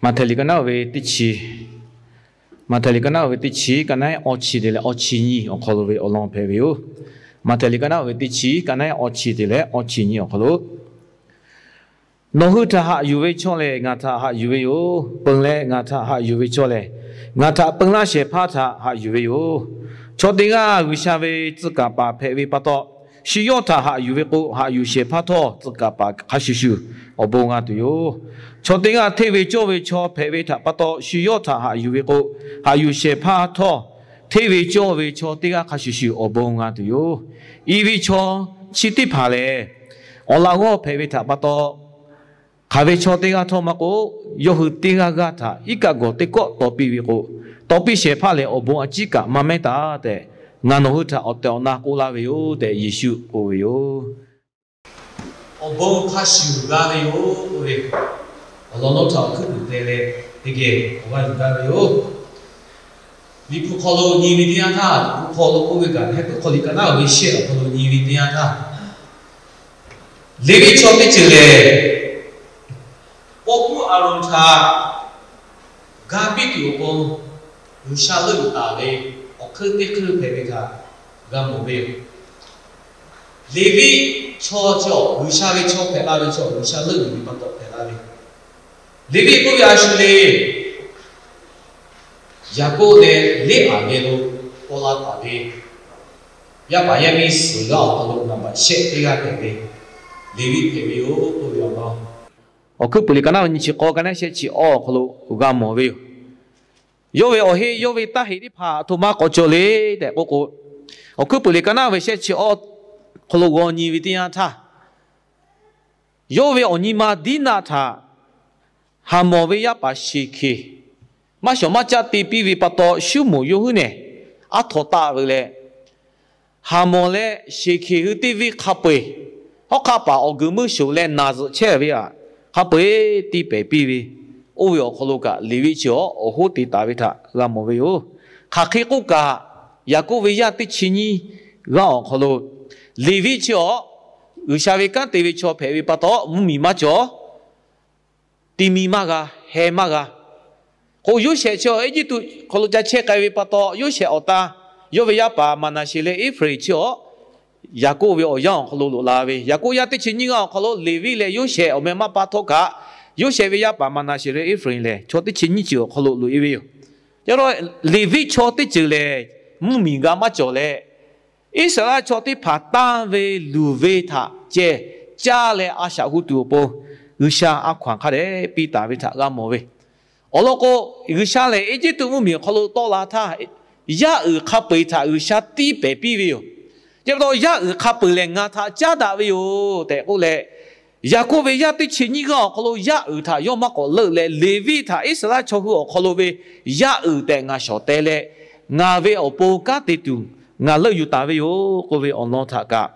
Maꞈhtehˍ liꞈ ka naˉ ve teˇ chi, Maꞈhtehˍ liꞈ ka naˉ ve teˇ chi ka naˉ awˇ chi te leh awˇ chi nyiˇ awˬ hk'aw lo ve awˬ lawn hpehꞈ ve yoˬ. Maꞈhtehˍ liꞈ ka naˉ ve teˇ chi ka naˉ awˇ chi te leh awˇ chi nyiˇ awˬ hk'aw lo, Nawˬ hui htaꞈ haꞈ yuˬ ve chaw lehˬ, ngaˬ htaꞈ haꞈ yuˬ ve yoˬ. Peun leh ngaˬ htaꞈ haꞈ yuˬ ve chaw lehˬ, ngaˬ htaꞈ peun laˇ shehˍ hpaˇ htaꞈ haꞈ yuˬ ve yoˬ. Chaw teˇ g'aˇ G'uiˬsha ve tcuh kaˍ paˍ hpehꞈ ve pa taw, shu yawˇ htaꞈ haꞈ yuˬ ve k'o, haꞈ yuˬ shehˍ hpaˇ htawˇ tcuh kaˍ paˍ hk'a shuˍ shuˍ awˬ bon g'a tuˬ yoˬ. Chaw teˇ g'aˇ hteˇ ve cawˇ ve chaw hpehꞈ ve htaꞈ pa taw, shu yawˇ htaꞈ haꞈ yuˬ ve k'o, haꞈ yuˬ shehˍ hpaˇ htawˇ hteˇ ve cawˇ ve chaw teˇ g'aˇ hk'a shuˍ shuˍ awˬ bon g'a tuˬ yoˬ. I ve chaw chi teˇ hpaˍ lehˬ, awˬ laꞈ g'awˇ hpehꞈ ve htaꞈ pa taw, hk'aˬ ve chaw teˇ g'aˇ htawˇ maˇ k'oˆ, yawˇ hui teˇ g'aˇ g'aˇ htaꞈ iˉ kaˆ gawˬ teˇ kawˆ taw piˇ ve k'o, taw piˇ shehˍ hpaˇ lehˬ awˬ bon a ciˉ kaꞈ maˇ mehˉ taˍ tehꞈ, ngaˬ nawˬ hui htaꞈ awˬ tehˬ awˬ na k'oˆ laˇ ve yoˬ tehꞈ Yeˍsuˆ k'oˆ ve yoˬ. Awˬ bon hk'a shuˍ g'a ve yoˬ k'oˆ ve, awˬ lawn lonˉ htaꞈ awˬ hkuiˉ puiˍ te leh teˇ geh awˬ g'aˇ yuˬ gaˇ ve yoˬ. Liꞈ hpu hk'aw lo nyi ve teˇ yanˇ htaˇ, liꞈ hpu hk'aw lo k'oˆ ve kaꞈ, Heˍbrehˇ hk'aw liꞈ ka naˉ ve shehˆ awˬ hk'aw lo nyi ve teˇ yanˇ htaˇ, Leˍviˆ chaw teˇ ceuˬ lehˬ, paw hkuˇ Aˍronˍ htaꞈ ga piˇ tuˬ awˬ pon G'uiˬsha leuˆ yuˬ taˍ ve awˬ hk'eun teˇ hk'eun hpehꞈ ve htaꞈ g'a mawˬ ve yoˬ. Leˍviˆ chaw chi awˬ G'uiˬsha ve chaw hpehꞈ la ve chaw, G'uiˬsha leuˆ yuˬ ve pa taw hpehꞈ la ve. Leˍviˆ k'oˆ ve a shu le, Yaˍkoˆ leh Leˇaꞈ geh lo paw la taˍ ve yaˇ paˍ yaˇ miˇ suhˍ g'aˇ awˬ hk'aw lo naˍ baꞈ shehˆ teˇ g'aˇ hpehꞈ ve Leˍviˆ hpehꞈ ve yoˬ k'oˆ ve awˬ lawn, Awˬ hkuiˉ puiˍ liꞈ ka naˉ ve nyi chi k'awˇ ka naˉ shehˆ chi awˇ awˬ hk'aw lo g'a mawˬ ve yoˬ. Yawˇ ve awˬ heˆ yawˇ ve taˇ heꞈ teˇ hpaˍ aˬ htoꞈ ma k'awꞈ cawˬ le tehꞈ k'oˆ k'o, Awˬ hkuiˉ puiˍ liꞈ ka naˉ ve shehˆ chi awˇ hk'aw lo g'aw nyi ve teˇ yanˇ htaˇ, yawˇ ve awˬ nyi ma Diˉnaˆ htaꞈ Haˍmonˍ ve yaˇ paˍ Sheˍkeˍ maˇ shawˍ maˇ caˆ te piˇ ve pa taw, Suˉmonˍ yawˇ huiˉ nehˬ aˉ htaw taˆ ve leh, Haˍmonˍ leh Sheˍkeˍ hui teˇ venˇ hk'a peu-eˬ, hawˉ hk'aˆ paˍ awˬ guiˬ meuˇ shoˍ leh naˬ zuhꞈ chehˇ ve htaꞈ hk'a peu-eˬ tiˇ pehˍ piˇ ve, oˇ ve awˬ hk'aw lo kaꞈ Leˍviˆ chi awˬ hoˉ te taˍ ve htaꞈ g'a mawˬ ve yoˬ. Hk'aˬ hk'e k'oˆ kaꞈ, Yaˍkoˆ ve yaˇ teˇ chi nyiˇ g'aˇ awˬ hk'aw lo Leˍviˆ chi awˬ G'uiˬsha ve kanˉ te ve chaw hpehꞈ ve pa taw, mvuhˇmiˬ maˇ cawˬ, ti mi maˇ g'a, heh maˇ g'a. K'o, Yoˇsehꞈ chi awˬ Eˇjiˇtuꞈ hk'aw lo ca chehˇ k'ai ve pa taw, Yoˇsehꞈ awˬ tan yawˇ ve yaˇ paˍ Maˍnaˍsheˍ leh Eˇfreˍ chi awˬ Yaˍkoˆ ve awˬ yanˇ awˬ hk'aw lo loꞈ la ve, Yaˍkoˆ yaˇ teˇ chi nyiˇ g'aˇ awˬ hk'aw lo Leˍviˆ leh Yoˇsehꞈ awˬ meh maˇ pa htawˇ kaꞈ, Yoˇsehꞈ ve yaˇ paˍ Maˍnaˍsheˍ leh Eˇfreˍ lehˬ, chaw teˇ chi nyiˇ chi awˬ hk'aw lo loꞈ e ve yoˬ. Yaꞈ hk'aˇ, Leˍviˆ chaw teˇ ceuˬ lehˬ, mvuhˇmiˬ g'a maˇ cawˬ leh, Iˉsaˍreˍlaˆ chaw teˇ hpaˍ tanˇ ve luˬ ve htaꞈ ceh caˇ leh a shaꞈ hu tuˬ awˬ pon, G'uiˬsha a hkaw-anˬ hk'a dehꞈ piˇ taˍ ve htaꞈ g'a mawˬ ve. Awˬ lawn k'o, G'uiˬsha lehˬ Eˇjiˇtuꞈ mvuhˇmiˬ awˬ hk'aw lo tawˆ la htaˇ, yaˇ uiˍ hk'a peu-eˬ htaꞈ G'uiˬsha tiˇ pehˍ piˇ ve yoˬ. Chi pa taw, yaˇ uiˍ hk'a peu-eˬ lehˬ ngaˬ htaꞈ caˉ daꞈ ve yoˬ tehꞈ k'oˆ leh, Yaˍkoˆ ve yaˇ teˇ chi nyiˇ g'aˇ awˬ hk'aw lo yaˇ uiˍ htaꞈ yawˇ maˇ k'awꞈ leuˆ leh, Leˍviˆ htaꞈ Iˉsaˍreˍlaˆ chaw hui awˬ hk'aw lo ve yaˇ uiˍ tehꞈ ngaˬ shawˍ teh leh, ngaˬ ve awˬ pon kanˉ te tuˬ ngaˬ leuˆ yuˬ taˍ ve yoˬ k'oˆ ve awˬ lawn htaꞈ kaꞈ,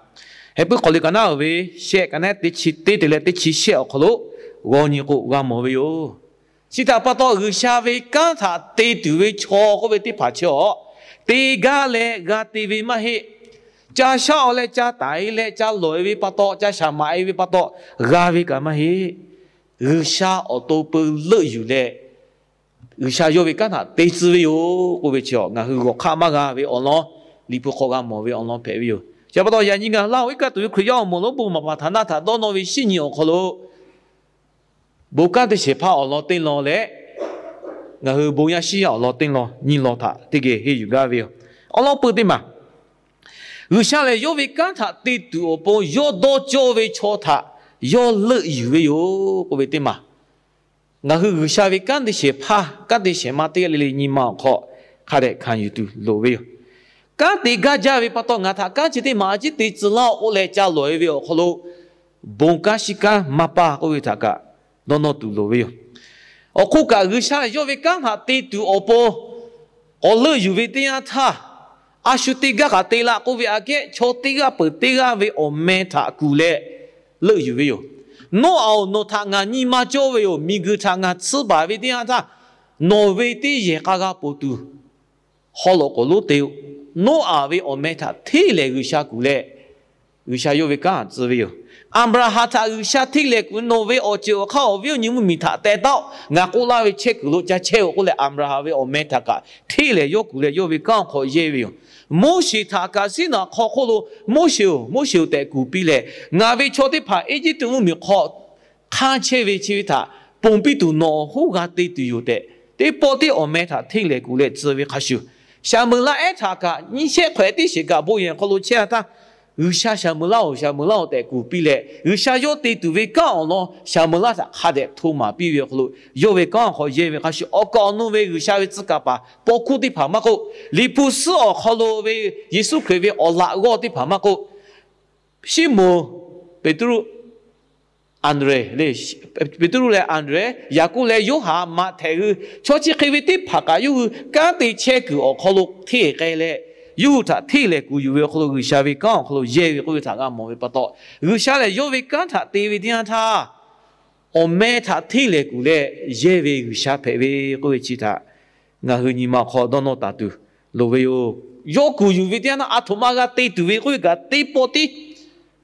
Heˍbrehˇ hk'aw liꞈ ka naˉ ve shehˆ ka naˉ teˇ chi teˇ te leh teˇ chi shehˆ awˬ hk'aw lo g'aw nyi k'o g'a mawˬ ve yoˬ. Chi htaꞈ pa taw, G'uiˬsha ve kanˉ htaꞈ te tuˬ ve chaw k'oˆ ve teˇ hpaˍ chi awˬ te gaˇ leh g'a te ve maˇ heˆ. Ca shaˉ-aw leh ca taiˍ-e leh ca lawˬ-e ve pa taw, ca shaˍ maꞈ-e ve pa taw g'a ve kaꞈ maˇ heˆ. G'uiˬsha awˬ to peu leuˆ yuˬ leh, G'uiˬsha yawˇ ve kanˉ htaꞈ te tcuh ve yoˬ k'oˆ ve chi awˬ ngaˬ hui g'awˬ hk'aˆ maˇ g'a ve awˬ lawn, Liꞈ hpu hk'aw g'a mawˬ ve awˬ lawn hpehꞈ ve yoˬ. Chi pa taw, yaꞈ nyi ngaˬ hui Laˇ hoꞈ iˉ kaˆ tuˬ ve Hkriꞈ yaˇ awˬ moˍ lonˉ bon maˍ paˍ htaꞈ naˆ htaꞈ dawˇ nawˇ ve shinˉ nyi awˬ hk'aw lo, bon kanˉ teˇ shehˍ hpaˇ awˬ lawn teˇ lawn leh, ngaˬ hui bon yaˇ shinˉ yaˇ awˬ lawn teˇ lawn nyiˇ lawn htaꞈ teˇ geh henˇ yuˬ gaˇ ve yoˬ. Awˬ lawn peuˬ teˇ maˬ, G'uiˬsha lehˬ yawˇ ve kanˉ htaꞈ te tuˬ awˬ pon yawˇ dawˇ cawˇ ve chaw htaꞈ yawˇ leuˆ yuˬ ve yoˬ k'oˆ ve teˇ maˬ, ngaˬ hui G'uiˬsha ve kanˉ teˇ shehˍ hpaˇ, kanˉ teˇ shehˍ ma teˇ g'aˇ le le nyi ma awˬ hk'aw hk'a dehꞈ hkanˍ yuˬ tuˬ loˍ ve yoˬ. Kanˉ te gaˇ jaˇ ve pa taw, ngaˬ htaꞈ kanˉ chi teˇ maˬ a ciˉ te tcuh laˇ-oˆ k'oˆ leh ca lawˬ-e ve awˬ hk'aw lo, bon kanˉ shiˉ kanˉ maˇ paˇ k'oˆ ve htaꞈ kaꞈ dawˇ nawˇ tuˬ loˍ ve yoˬ. Awˬ hk'oˆ kaꞈ, G'uiˬsha yawˇ ve kanˉ htaꞈ te tuˬ awˬ pon k'awꞈ leuˆ yuˬ ve teˇ yanˇ htaˇ, a shu te gaˇ kaꞈ te la k'oˆ ve aꞈ kehˉ, chaw teˇ g'aˇ peuˬ teˇ g'aˇ ve awˬ meh htaꞈ kuˬ leh leuˆ yuˬ ve yoˬ. Noˉaꞈ-oˬ, nawˬ htaꞈ ngaˬ nyi ma cawˇ ve yoˬ. Miˬguiˬ htaꞈ ngaˬ tsuhˇ baˬ ve teˇ yanˇ htaˇ, nawˬ ve teˇ yehˬ k'a g'a poˬ tuˬ, haw loꞈ k'oˍ lonˉ te-o. Noˉaꞈ ve awˬ meh htaꞈ hteˇ lehˍ G'uiˬsha kuˬ leh, G'uiˬsha yawˇ ve kanˉ htaꞈ tcuh ve yoˬ. Aˍbraˍhanˍ htaꞈ G'uiˬsha hteˇ lehˍ kuˬ, nawˬ ve awˬ ceuˬ awˬ hk'aˇ awˬ viˉ awˬ nyi mvuhˇmiˬ htaꞈ teh taˉ-oˆ, ngaˬ k'oˆ laˇ ve chehˇ kuiˬ lo ca chehˇ-oˆ k'oˆ leh, Aˍbraˍhanˍ ve awˬ meh htaꞈ kaꞈ hteˇ lehˍ yawˇ kuˬ leh yawˇ ve kanˉ awˬ hk'aw yehˇ ve yoˬ. Moˉseˍ htaꞈ kaꞈ Siˉnaꞈ hk'aw hk'oˆ lo, Moˉseˍ-oˬ, Moˉseˍ-oˬ tehꞈ kuˬ piˇ leh, ngaˬ ve chaw teˇ hpaˍ Eˇjiˇtuꞈ mvuhˇmiˬ hk'aw hk'anˇ chehˇ ve chi ve htaꞈ ponˬ piˇ tuˬ nawˬ awˬ hoˉ g'a te tuˬ yoˬ tehꞈ, teˇ pawˆ tiˉ awˬ meh htaꞈ hteˇ lehˍ kuˬ leh tcuh ve hk'a shuˍ, Saˍmoˍeˍlaˆ ehˉ htaꞈ kaꞈ nyiˇ shehˆ hk'awehꞈ teˇ shiˍ kaꞈ bon yehˬ hk'aw lo chehˇ-a htaˇ, G'uiˬsha Saˍmoˍeˍlaˆ-oˬ, Saˍmoˍeˍlaˆ-oˬ tehꞈ kuˬ piˇ leh, G'uiˬsha yawˇ te tuˬ ve kanˉ awˬ lawn Saˍmoˍeˍlaˆ htaꞈ hk'a dehꞈ hto maˍ piˇ ve awˬ hk'aw lo, yawˇ ve kanˉ awˬ hk'aw yehˇ ve hk'a shuˍ, awˬ kaˍ awˬ nu ve G'uiˬsha ve tcuh kaˍ paˍ paw hkuˇ teˇ hpaˍ maˇ k'oˆ, Liꞈ hpu suhˉ awˬ hk'aw lo ve Yeˍsuˆ Hkriꞈ ve awˬ laꞈ g'awˇ teˇ hpaˍ maˇ k'oˆ, Siˉmonˍ Peˍtruˆ, Anˍdrehˍ le, Peˍtruˆ leh Anˍdrehˍ, Yaˍkoˆ leh Yoˇhanˬ, Maꞈhtehˍ hui, chaw chi hk'e ve teˇ hpaˍ kaꞈ yawˇ hui kanˉ te chehˇ kuiˬ awˬ hk'aw lo hteˇ k'ai leh, yawˇ hui htaꞈ hteˇ lehˍ kuˬ yuˬ ve awˬ hk'aw lo G'uiˬsha ve kanˉ awˬ hk'aw lo yehˇ ve k'oˆ ve htaꞈ g'a mawˬ ve pa taw, G'uiˬsha lehˬ yawˇ ve kanˉ htaꞈ te ve teˇ yanˇ htaˇ, awˬ meh htaꞈ hteˇ lehˍ kuˬ leh yehˇ ve G'uiˬsha hpehꞈ ve k'oˆ ve chi htaꞈ ngaˬ hui nyi ma awˬ hk'aw dawˇ nawˇ taˍ tuˬ loˍ ve yoˬ. Yawˇ kuˬ yuˬ ve teˇ yanˇ htaˇ, aˬ htoꞈ ma g'a te tuˬ ve k'oˆ ve kaꞈ, teˇ pawˆ tiˉ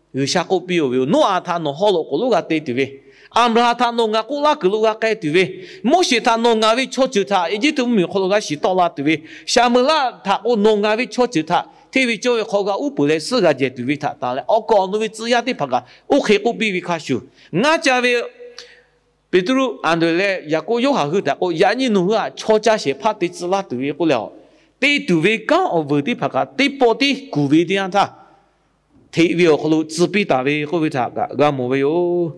G'uiˬsha k'oˆ piˇ-oˬ ve yoˬ. Noˉaꞈ htaꞈ nawˬ haw loꞈ k'oˍ lonˉ g'a te tuˬ ve, Aˍbraˍhanˍ htaꞈ nawˬ ngaˬ k'oˆ laˇ kuiˬ lo g'a k'ai tuˬ ve, Moˉseˍ htaꞈ nawˬ ngaˬ ve chaw ceuˬ htaꞈ Eˇjiˇtuꞈ mvuhˇmiˬ awˬ hk'aw lo g'a shiˍ tawˆ la tuˬ ve, Saˍmoˍeˍlaˆ htaꞈ k'o nawˬ ngaˬ ve chaw ceuˬ htaꞈ hteˇ ve cawˇ ve hk'aw g'a uˉ peunˍ leh suhˉ g'a jehˬ tuˬ ve htaꞈ tanˬ leh, awˬ kaˍ awˬ nu ve tcuh yaˇ teˇ hpaˍ kaꞈ oˇ hk'e k'oˆ piˇ ve hk'a shuˍ, ngaˇ ca ve Peˍtruˆ, Anˍdrehˍ leh Yaˍkoˆ, Yoˇhanˬ hui htaꞈ k'o, yaꞈ nyi nawˬ hui htaꞈ chaw ca shehˍ hpaˇ te tcuh laˇ tuˬ ve k'oˆ leh, te tuˬ ve kanˉ awˬ vuiˬ teˇ hpaˍ kaꞈ teˇ pawˆ tiˉ kuˬ ve teˇ yanˇ htaˇ, hteꞈ ve awˬ hk'aw lo tcuh piˇ taˍ ve k'oˆ ve htaꞈ kaꞈ g'a mawˬ ve yoˬ.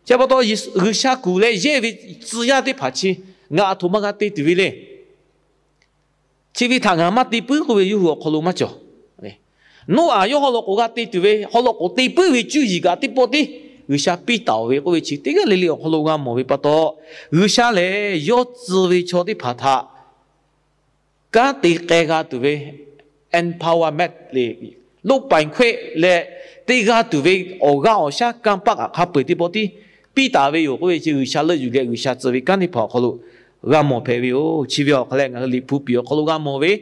Chi pa taw, G'uiˬsha kuˬ leh yehˇ ve tcuh yaˇ teˇ hpaˍ chi ngaˬ aˬ htoꞈ ma g'a te tuˬ ve le. Chi ve htaꞈ ngaˬ maˇ te puiˉ k'oˆ ve yawˇ hui awˬ hk'aw lo maˇ cawˬ. Noˉaꞈ yawˇ haw law k'oˍ g'a te tuˬ ve, haw law k'oˍ te puiˉ ve cuˇ yiˍ kaꞈ teˇ pawˆ tiˉ G'uiˬsha piˇ taˍ-oˬ ve k'oˆ ve chi teˇ g'aˇ le le awˬ hk'aw lo g'a mawˬ ve pa taw, G'uiˬsha lehˬ yawˇ tcuh ve chaw teˇ hpaˍ htaꞈ kanˉ te k'ai g'a tuˬ ve, empowerment le, လုပ်ပိုင်ခွင့် leh, teˇ g'aˇ tuˬ ve awˬ g'aˇ awˬ shaˉ kanˇ paˆ kaꞈ hk'a peu-eˬ teˇ pawˆ tiˉ piˇ taˍ ve yoˬ k'oˆ ve chi G'uiˬsha leuˆ yuˬ leh G'uiˬsha tcuh ve kanˉ teˇ hpaˍ awˬ hk'aw lo g'a mawˬ hpehꞈ ve yoˬ. Chi ve awˬ hk'aw leh ngaˬ hui Liꞈ hpu piˍ awˬ hk'aw lo g'a mawˬ ve,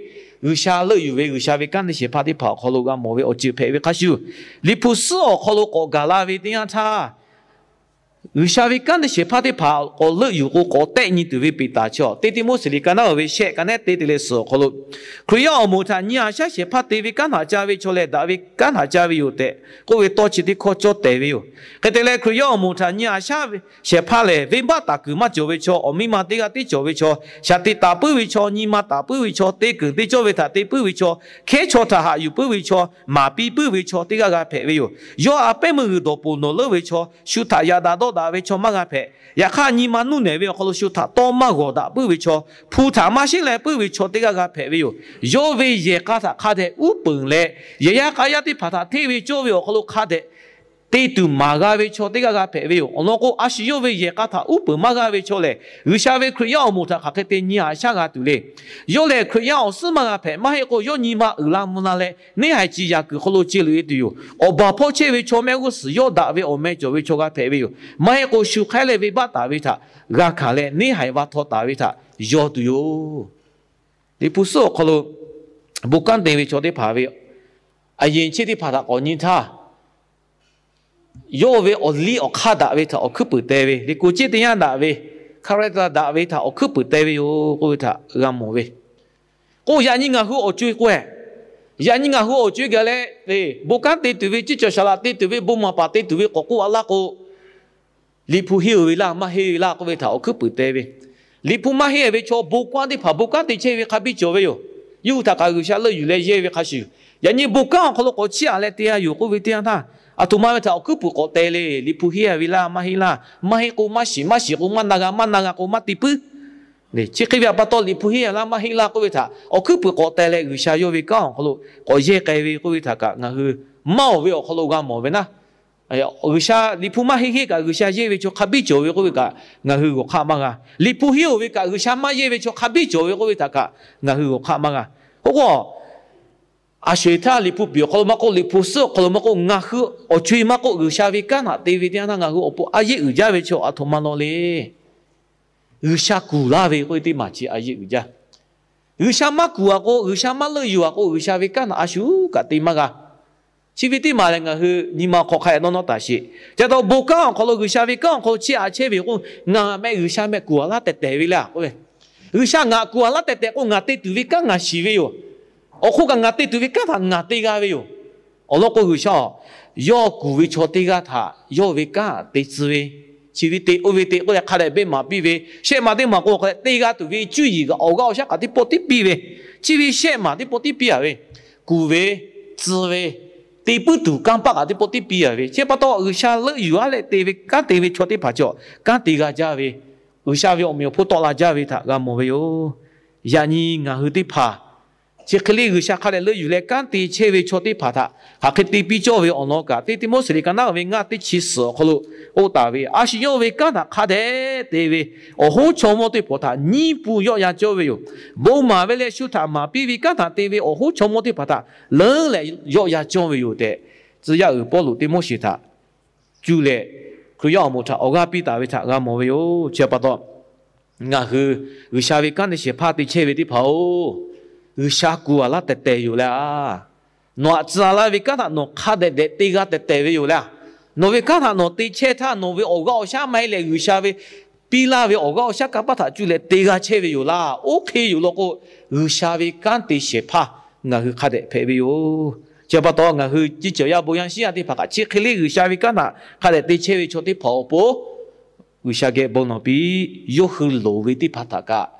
G'uiˬsha leuˆ yuˬ ve G'uiˬsha ve kanˉ teˇ shehˍ hpaˇ teˇ hpaˍ awˬ hk'aw lo g'a mawˬ ve awˬ ceuˬ hpehꞈ ve hk'a shuˍ, Liꞈ hpu suhˉ awˬ hk'aw lo k'awꞈ gaˬ la ve teˇ yanˇ htaˇ, G'uiˬsha ve kanˉ teˇ shehˍ hpaˇ teˇ hpaˍ k'awꞈ leuˆ yuˬ k'o k'awꞈ tehˆ nyi tuˬ ve Peˍtaˍ chi-a, teˇ Tiˆmoˉseˍ liꞈ ka naˉ uˍ ve shehˆ ka nehˉ te te leh suhˍ awˬ hk'aw lo, Hkriꞈ yaˇ awˬ moˍ htaꞈ nyi a shaˉ shehˍ hpaˇ te ve kanˉ htaꞈ ca ve chaw lehˬ, daꞈ ve kanˉ htaꞈ ca ve yoˬ tehꞈ k'oˆ ve tawˇ chi teˇ hkawˇ cawˇ tehˬ ve yoˬ. Hk'e te leh, Hkriꞈ yaˇ awˬ moˍ htaꞈ nyi a shaˉ shehˍ hpaˇ lehˬ, venˇbaˆ taˍ kuiˬ maˇ cawˬ ve chaw, awˬ miˇ ma teˇ g'aˇ tiˉ cawˬ ve chaw, shaˍ tiꞈ taˍ puiˉ ve chaw, nyi ma taˍ puiˉ ve chaw, te keunˍ te cawˇ ve htaꞈ te puiˉ ve chaw, hkehˉ chaw htaꞈ haꞈ yuˬ puiˉ ve chaw, maˍ piˇ puiˉ ve chaw teˇ g'aˇ g'a hpehꞈ ve yoˬ. Yawˇ a pehˉ meuˇ g'uiˬ dawˬ poˬ nawˬ leuˉ ve chaw, shu htaꞈ yaꞈ daꞈ dawˆ daꞈ ve chaw maˇ g'a hpehꞈ. Yaꞈ hk'aˇ, nyi ma nuˇ nehˬ ve awˬ hk'aw lo shu htaꞈ tawˇ maˇ g'awˬ daꞈ puiˉ ve chaw, hpu htaꞈ maˇ sheˉ leh puiˉ ve chaw teˇ g'aˇ g'a hpehꞈ ve yoˬ. Yawˇ ve yehˬ k'a htaꞈ hk'a dehꞈ uˉ peunˍ leh, yehˬ yaˇ k'a yaˇ teˇ hpaˍ htaꞈ hteˇ ve cawˇ ve awˬ hk'aw lo hk'a dehꞈ te tuˬ maˍ g'a ve chaw teˇ g'aˇ g'a hpehꞈ ve yoˬ. Awˬ lawn k'o, a shu yawˇ ve yehˬ k'a htaꞈ uˉ peunˍ maˇ g'a ve chaw lehˬ, G'uiˬsha ve Hkriꞈ yaˇ awˬ moˍ htaꞈ hk'aˬ hk'e te nyi a shaˉ g'a tuˬ le. Yawˇ lehˬ, Hkriꞈ yaˇ awˬ suhˉ maˇ g'a hpehꞈ, maˇ heˆ k'o yawˇ nyi ma uiˍ la mvuh la leh neˇ haiˬ ciˍ yaꞈ kuiˬ hk'aw lo ce luꞈ-e tuˬ yoˬ. Awˬ baˬ hpawˇ chehˇ ve chaw mehˆ g'uˇ suhˍ yawˇ daꞈ ve awˬ meh cawˬ ve chaw g'a hpehꞈ ve yoˬ. Maˇ heˆ k'o, shu hk'aiˉ leh venˇbaˆ taˍ ve htaꞈ g'a hkanˍ leh neˇ haiˬ va htaw taˍ ve htaꞈ yaw tuˬ yoˬ. Liꞈ hpu suhˉ awˬ hk'aw lo bon kanˉ te ve chaw teˇ hpaˍ ve a yeˬ cheˇ teˇ hpaˍ htaꞈ k'awꞈ nyi htaˇ, yawˇ ve awˬ liˇ awˬ hk'aˇ daꞈ ve htaꞈ awˬ hkuiˉ puiˍ te ve, liꞈ k'oˍ ceˇ teˇ yanˇ daꞈ ve, character daꞈ ve htaꞈ awˬ hkuiˉ puiˍ te ve yoˬ k'oˆ ve htaꞈ g'a mawˬ ve. K'o, yaꞈ nyi ngaˬ hui awˬ co-e k'o-e, yaꞈ nyi ngaˬ hui awˬ co-e gaˬ leh, bon kanˉ te tuˬ ve, ciˇ cawˬ shaˍ laꞈ te tuˬ ve, bon maˍ paˍ te tuˬ ve k'awꞈ k'oˆ a laˇ k'o, Liꞈ hpu henˇ-oˬ ve laˇ, maˇ henˇ ve laˇ k'oˆ ve htaꞈ awˬ hkuiˉ puiˍ te ve. Liꞈ hpu maˇ henˇ ve chaw bon kanˉ teˇ hpaˍ bon kanˉ te chehˇ ve hk'a biˇ cawˬ ve yoˬ. Yawˇ hui htaꞈ kaꞈ G'uiˬsha leuˆ yuˬ leh yehˇ ve hk'a shuˍ, yaꞈ nyi bon kanˉ awˬ hk'aw lo k'awꞈ chiˇ aꞈ leh te a yoˬ k'oˆ ve teˇ yanˇ htaˇ, aˬ htoꞈ ma ve htaꞈ awˬ hkuiˉ puiˍ k'awꞈ te le. Liꞈ hpu henˇ ve laˇ, maˇ henˇ laˇ, maˇ heˆ k'o maˇ shiˍ, maˇ shiˍ k'o maˇ na g'a, maˇ na g'a k'o maˇ te puiˉ. Chi hk'e ve pa taw, Liꞈ hpu henˇ laˇ, maˇ henˇ laˇ k'oˆ ve htaꞈ awˬ hkuiˉ puiˍ k'awꞈ te leh, G'uiˬsha yawˇ ve kanˉ awˬ hk'aw lo k'awꞈ yehˇ k'ai ve k'oˆ ve htaꞈ kaꞈ ngaˬ hui maˇ-oˬ ve awˬ hk'aw lo g'a mawˬ ve naˉ. G'uiˬsha Liꞈ hpu maˇ henˇ henˇ kaꞈ G'uiˬsha yehˇ ve chaw hk'a biˇ cawˬ ve k'oˆ ve kaꞈ ngaˬ hui g'awˬ hk'aˆ maˇ g'a. Liꞈ hpu henˇ-oˬ ve kaꞈ G'uiˬsha maˇ yehˇ ve chaw hk'a biˇ cawˬ ve k'oˆ ve htaꞈ kaꞈ ngaˬ hui g'awˬ hk'aˆ maˇ g'a. K'o k'o, a sho-eˬ htaˇ Liꞈ hpu piˍ awˬ hk'aw lo maˇ k'oˆ, Liꞈ hpu suhˉ awˬ hk'aw lo maˇ k'oˆ, ngaˬ hui awˬ co-e maˇ k'oˆ, G'uiˬsha ve kanˉ htaꞈ te ve teˇ yanˇ htaˇ ngaˬ hui awˬ pon a yehˇ uiˍ jaˇ ve chaw aˬ htoꞈ ma law le. G'uiˬsha kuˬ laˇ ve k'oˆ ve teˇ maˬ chi a yehˇ uiˍ jaˇ. G'uiˬsha maˇ kuˬ a k'o, G'uiˬsha maˇ leuˆ yuˬ a k'o, G'uiˬsha ve kanˉ htaꞈ a shu kaꞈ te maˇ g'a. Chi ve teˇ maˬ lehˬ, ngaˬ hui nyi ma hk'aw hk'a dehꞈ nawˇ nawˇ taˍ sheˍ. Chi pa taw bon kanˉ awˬ hk'aw lo G'uiˬsha ve kanˉ awˬ hk'aw lo chiˇ aꞈ chehˇ ve k'o, ngaˬ meh G'uiˬsha meh kuˬ a laˇ tehˬ tehˬ ve le k'oˆ ve, G'uiˬsha ngaˬ kuˬ a laˇ tehˬ tehˬ k'o, ngaˬ te tuˬ ve kanˉ ngaˬ shiˍ ve yoˬ. Awˬ hk'oˆ kaꞈ ngaˬ te tuˬ ve kanˉ htaꞈ ngaˬ te g'a ve yoˬ. Awˬ lawn k'o, G'uiˬsha yawˇ kuˬ ve chaw teˇ g'aˇ htaꞈ yawˇ ve kanˉ te tcuh ve, chi ve te oˇ ve te k'oˆ leh hk'a dehꞈ beh maˍ piˇ ve, shehˆ maˬ teˇ maˬ k'o hk'a dehꞈ te g'a tuˬ ve cuˇ yiˍ kaꞈ awˬ g'aˇ awˬ shaˉ kaꞈ teˇ pawˆ tiˉ piˇ ve, chi ve shehˆ maˬ teˇ pawˆ tiˉ piˇ a ve, kuˬ ve, tcuh ve, te puiˉ tuˬ kanˇ paˆ kaꞈ teˇ pawˆ tiˉ piˇ a ve, chi pa taw G'uiˬsha leuˆ yuˬ a leh te ve kanˉ te ve chaw teˇ hpaˍ cawˬ kanˉ te g'a jaˇ ve, G'uiˬsha ve awˬ meꞈ awˬ hponˇ tawˆ la jaˇ ve htaꞈ g'a mawˬ ve yoˬ. Yaꞈ nyi ngaˬ hui teˇ hpaˍ chi hk'e le G'uiˬsha hk'a dehꞈ leuˆ yuˬ leh kanˉ te chehˇ ve chaw teˇ hpaˍ htaꞈ hk'aˬ hk'e te piˇ cawˇ ve awˬ lawn kaꞈ, teˇ Tiˆmoˉseˍ liꞈ ka naˉ ve ngaˇ teˇ chi suhˍ awˬ hk'aw lo k'oˆ taˍ ve, a shu yawˇ ve kanˉ htaꞈ hk'a dehꞈ te ve awˬ hoˉ chaw mawˇ teˇ hpaˍ htaꞈ nyiˇ pun yawˆ yan cawˇ ve yoˬ. Bon maˍ ve leh shu htaꞈ maˍ piˇ ve kanˉ htaꞈ te ve awˬ hoˉ chaw mawˇ teˇ hpaˍ htaꞈ leuˉ leh yawˆ yan cawˇ ve yoˬ tehꞈ, tcuh yaˇ uiˍ Pawˇluꞈ Tiˆmoˉseˍ htaꞈ cuˇ leh Hkriꞈ yaˇ awˬ moˍ htaꞈ awˬ g'aˇ piˇ taˍ ve htaꞈ g'a mawˬ ve yoˬ. Chi pa taw, ngaˬ hui G'uiˬsha ve kanˉ te shehˍ hpaˇ te chehˇ ve teˇ hpaˍ-oˬ, G'uiˬsha kuˬ a laˇ tehˬ tehˬ yoˬ le. Nawˬ htaꞈ tcuh a laˇ ve kanˉ htaꞈ nawˬ hk'a dehꞈ dehꞈ te g'a tehˬ tehˬ ve yoˬ le. Nawˬ ve kanˉ htaꞈ nawˬ te chehˇ htaˇ, nawˬ ve awˬ g'aˇ awˬ shaˉ maˇ heˆ leh G'uiˬsha ve piˇ laˇ ve awˬ g'aˇ awˬ shaˉ kanˇ paˆ htaꞈ cuˇ leh te g'a chehˇ ve yoˬ laˇ. Oˇ hk'e yoˬ law k'o, G'uiˬsha ve kanˉ te shehˍ hpaˇ ngaˬ hui hk'a dehꞈ hpehꞈ ve yoˬ. Chi pa taw, ngaˬ hui ciˇ cawˬ yaˇ bon yaˇ shiˉ yaˇ teˇ hpaˍ kaꞈ chi hk'e le G'uiˬsha ve kanˉ htaꞈ hk'a dehꞈ te chehˇ ve chaw teˇ hpaˍ awˬ pon G'uiˬsha geh bon lawˬ piˇ, yawˇ hui loˍ ve teˇ hpaˍ htaꞈ kaꞈ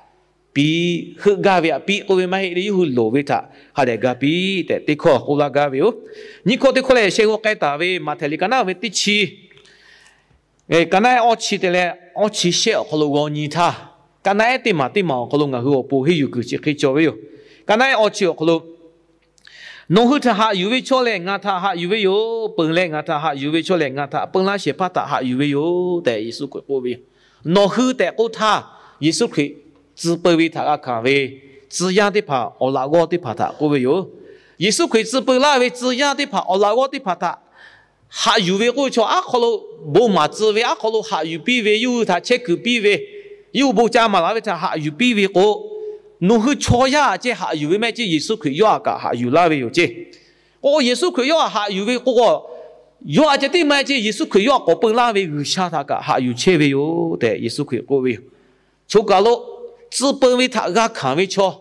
piˇ, heuˆ gaˇ ve htaꞈ piˇ k'oˆ ve maˇ heˆ le, yawˇ hui loˍ ve htaꞈ hk'a dehꞈ ga piˇ tehꞈ teˇ hkawˇ k'oˆ laˇ gaˇ ve yoˬ. Nyiˇ hkawˇ teˇ hkawˇ lehˬ, sheh g'aw k'ai taˍ ve Maꞈhtehˍ liꞈ ka naˉ ve teˇ chi, ka naˉ ehˉ awˇ chi te leh awˇ chi shehˆ awˬ hk'aw lo g'aw nyi htaˇ, ka naˉ ehˉ teˇ maˬ teˇ maˬ awˬ hk'aw lo ngaˬ hui awˬ pon henˇ yuˬ kuiˬ chi hk'e cawˬ ve yoˬ. Ka naˉ ehˉ awˇ chi awˬ hk'aw lo, Nawˬ hui htaꞈ haꞈ yuˬ ve chaw lehˬ, ngaˬ htaꞈ haꞈ yuˬ ve yoˬ. Peuˬ leh ngaˬ htaꞈ haꞈ yuˬ ve chaw lehˬ, ngaˬ htaꞈ peu laˇ shehˍ hpaˇ htaꞈ haꞈ yuˬ ve yoˬ tehꞈ Yeˍsuˆ Hkriꞈ k'oˆ ve yoˬ. Nawˬ hui tehꞈ k'oˆ htaˇ, Yeˍsuˆ Hkriꞈ tcuh peu ve htaꞈ g'a hkanˍ ve tcuh yaˇ teˇ hpaˍ, awˬ laꞈ g'awˇ teˇ hpaˍ htaꞈ k'oˆ ve yoˬ. Yeˍsuˆ Hkriꞈ tcuh peu laˇ ve tcuh yaˇ teˇ hpaˍ, awˬ laꞈ g'awˇ teˇ hpaˍ htaꞈ haꞈ yuˬ ve k'oˆ ve chaw, aˉ hk'aw lo bon maˍ tcuh ve, aˉ hk'aw lo haꞈ yuˬ piˇ ve, yawˇ hui htaꞈ chehˇ kuiˬ piˇ ve, yawˇ hui bon ca maˍ laˇ ve htaꞈ haꞈ yuˬ piˇ ve k'o, nawˬ hui chaw yaˇ aꞈ ceh haꞈ yuˬ ve maˇ heˆ ceˇ, Yeˍsuˆ Hkriꞈ yawˇ aꞈ kaꞈ haꞈ yuˬ laˇ ve yoˬ ceˇ. K'o, Yeˍsuˆ Hkriꞈ yawˇ aꞈ haꞈ yuˬ ve k'o, yawˇ aꞈ ceh tiˉ maˇ heˆ ceˇ, Yeˍsuˆ Hkriꞈ yawˇ aꞈ k'awꞈ peu laˇ ve G'uiˬsha htaꞈ kaꞈ haꞈ yuˬ chehˇ ve yoˬ tehꞈ Yeˍsuˆ Hkriꞈ k'oˆ ve yoˬ. Choˬ kaˬ lo tcuh peu ve htaꞈ g'a hkanˍ ve chaw,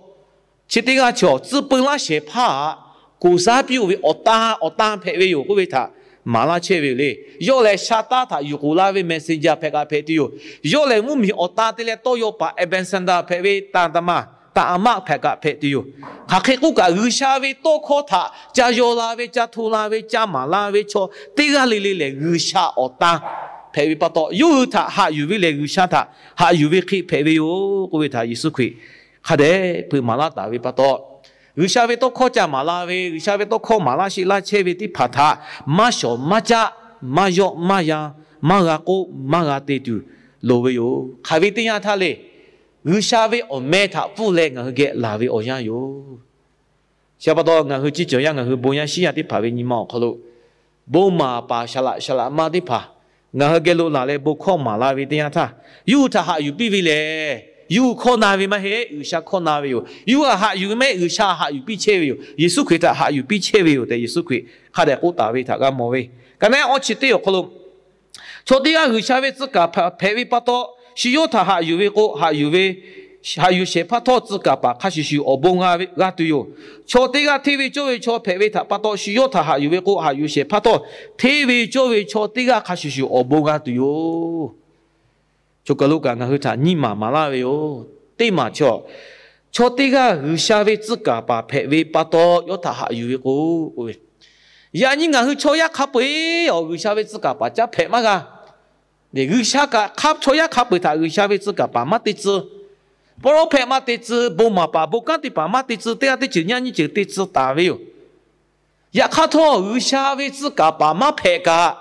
chi teˇ g'aˇ chaw tcuh peu laˇ shehˍ hpaˇ aꞈ, koˍ zaˉ piˇ-oˬ ve awˬ tan awˬ tan hpehꞈ ve yoˬ k'oˆ ve htaꞈ maˍ laˇ chehˇ ve yoˬ le. Yawˇ lehˬ, shaˍ taˇ htaꞈ yuˬ k'oˍ laˇ ve messenger hpehꞈ kaꞈ hpehꞈ tuˬ yoˬ. Yawˇ lehˬ, mvuhˇmiˬ awˬ tan te leh tawˇ yaw paˍ Ambassador hpehꞈ ve, ตาดำอะ, ตาดำอะ hpehꞈ kaꞈ hpehꞈ tuˬ yoˬ. Hk'aˬ hk'e k'oˆ kaꞈ, G'uiˬsha ve tawˇ hkawˇ htaꞈ ca yaw la ve, ca hto la ve, ca maˍ la ve chaw teˇ g'aˇ le le lehˬ, G'uiˬsha awˬ tan hpehꞈ ve pa taw, yawˇ hui htaꞈ haꞈ yuˬ ve lehˬ, G'uiˬsha htaꞈ haꞈ yuˬ ve hk'e hpehꞈ ve yoˬ k'oˆ ve htaꞈ Yeˍsuˆ Hkriꞈ hk'a dehꞈ hpeuꞈ maˍ laˇ taˍ ve pa taw, G'uiˬsha ve tawˇ hkawˇ ca maˍ la ve, G'uiˬsha ve tawˇ hkawˇ maˍ laˇ sheˆ laˇ chehˇ ve teˇ hpaˍ htaꞈ maˇ shawˍ maˇ caˆ, maˇ yawˆ maˇ yan, maˇ g'a k'oˆ maˇ g'a te tuˬ loˍ ve yoˬ. Hk'aˬ ve teˇ yanˇ htaˇ le, G'uiˬsha ve awˬ meh htaꞈ pfuhˇ leh ngaˬ hui geh laˬ ve awˬ yanˇ yoˬ. Chi pa taw, ngaˬ hui ciˇ cawˬ yaˇ, ngaˬ hui bon yaˇ shiˉ yaˇ teˇ hpaˍ ve nyi ma awˬ hk'aw lo, bon maˍ paˍ saˍ laꞈ saˍ laꞈ ma teˇ hpaˍ ngaˬ hui geh lo laˬ leh bon hkawˇ maˍ la ve teˇ yanˇ htaˇ, yawˇ hui htaꞈ haꞈ yuˬ piˇ ve lehˬ, yawˇ hui hkawˇ na ve maˇ heˆ, G'uiˬsha hkawˇ na ve yoˬ. Yawˇ hui htaꞈ haꞈ yuˬ ve maˇ heˆ, G'uiˬsha haꞈ yuˬ piˇ chehˇ ve yoˬ. Yeˍsuˆ Hkriꞈ htaꞈ haꞈ yuˬ piˇ chehˇ ve yoˬ tehꞈ Yeˍsuˆ Hkriꞈ hk'a dehꞈ k'oˆ taˍ ve htaꞈ g'a mawˬ ve. Ka naˉ ehˉ awˇ chi teˇ awˬ hk'aw lo, chaw teˇ g'aˇ G'uiˬsha ve tcuh kaˍ paˍ hpehꞈ ve pa taw, shu yawˇ htaꞈ haꞈ yuˬ ve k'o, haꞈ yuˬ ve, haꞈ yuˬ shehˍ hpaˇ htawˇ tcuh kaˍ paˍ hk'a shuˍ shuˍ awˬ bon g'a ve, g'a tuˬ yoˬ. Chaw teˇ g'aˇ hteˇ ve cawˇ ve chaw hpehꞈ ve htaꞈ pa taw, shu yawˇ htaꞈ haꞈ yuˬ ve k'o, haꞈ yuˬ shehˍ hpaˇ htawˇ hteˇ ve cawˇ ve chaw teˇ g'aˇ hk'a shuˍ shuˍ awˬ bon g'a tuˬ yoˬ. Choˬ kaˬ lo kaꞈ ngaˬ hui htaꞈ nyiˇ maˬ maˍ laˇ ve yoˬ. Teˇ maˬ chaw, chaw teˇ g'aˇ G'uiˬsha ve tcuh kaˍ paˍ hpehꞈ ve pa taw, yawˇ htaꞈ haꞈ yuˬ ve k'o, k'oˆ ve, yaꞈ nyi ngaˬ hui chaw yaˇ hk'a peu-eˬ awˬ G'uiˬsha ve tcuh kaˍ paˍ caˉ hpehꞈ maˇ g'a. G'uiˬsha kaꞈ hk'a, chaw yaˇ hk'a peu-eˬ htaꞈ G'uiˬsha ve tcuh kaˍ paˍ maˇ te tcuh, pawˇ lawˉ hpehꞈ maˇ te tcuh, bon maˍ paˍ bon kanˉ teˇ hpaˍ maˇ te tcuh, teˇ g'aˇ teˇ ceuˬ nyaˇ nyiˇ ceuˬ te tcuh taˍ ve yoˬ. Yaꞈ hk'aˇ htawˇ, G'uiˬsha ve tcuh kaˍ paˍ maˇ hpehꞈ kaꞈ,